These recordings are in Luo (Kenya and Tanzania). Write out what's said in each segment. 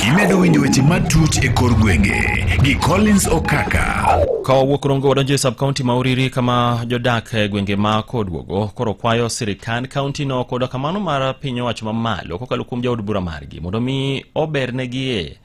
Imedo winjo weche matuch e kor gwenge gi Collins Okaka. Ka wawuok Rongo wadonjo e sub-county ma Uriri kama jodak e gwenge ma Kodwogo koro kwayo sirikand kaunti no koda kamano mar piny owacho mamalo kokalo kuom jaod bura margi mondo mi obernegie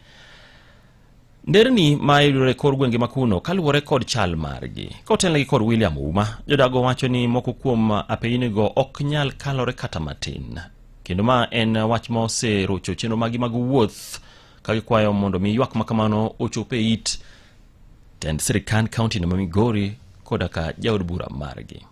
nderni ma yudore e kor gwenge ma kuno kaluwore kod chal margi. Kotelnegi kod William Ouma, jodago wacho ni moko kuom apeyinigo ok nyal kalore kata matin. Kendo ma en wach ma oserocho chenro maggi mag wuoth ka gikwayo mondo mi ywak ma kamano ochop e it tend sirikand kaunti no ma Migori koda ka jaod bura margi.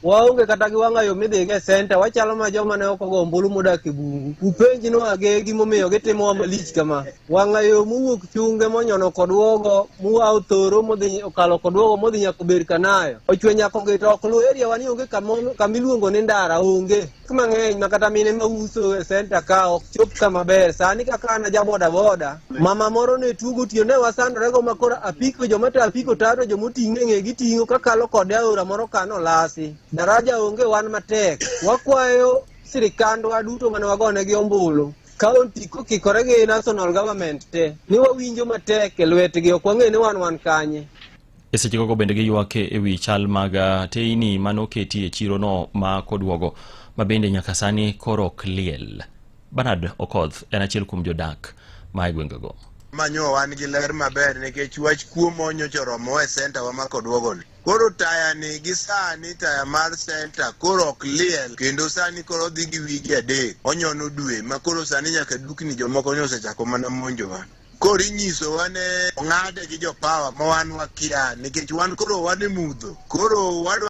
Waonge kata gi wang'ayo midhigo e senta, wachalo ma joma ne ok ogo ombulu modak e bungu. Upenjnwa ge gimomiyo gitimowa malich kama. Wang'ayo mowuok chunge monyono kodwogo, mua Othoro modhi okalo kodwogo modhi nyaka Ober Kanayo. Ochwe nyaka Ogita ok luw area wa ni onge kama iluongo ni ndara onge. Gik mang'eny ma kata mine ma uso e senta ka ok chop kama ber. Sani kaka an aja boda boda, mama moro ne tuo gotieno ne wasandore go ma koro apiko joma to apiko taro joma oting'e ng'e giting'o kakalo kode aora moro kano olasi. Daraja onge wan matek. Wakwayo sirikandwa duto mane wagonegi ombulu kaunti kokikore gi national government te ni wawinjo matek e lwetgi ok wang'e ni wan wan kanye. E seche gogo bende giywak e wi chal mag teyni mane oketi e chirono ma Kodwogo ma bende nyaka sani koro ok liel. Bernard Okoth en achiel kuom jodak ma e gwengego. Manyo wan gi ler maber nikech wach kuo monyocha oromowa e senta wa ma Kodwogo ni. Koro taya ni gi sani taya mar senta koro ok liel kendo sani koro odhi gi wige adek onyono dwe ma koro sani nyaka dukni jomoko nyo osechako mana monjowa. Koro inyisowa ne ong'ade gi jopawa ma wan wakia nikech wan koro wan e mudho. Koro wadwa.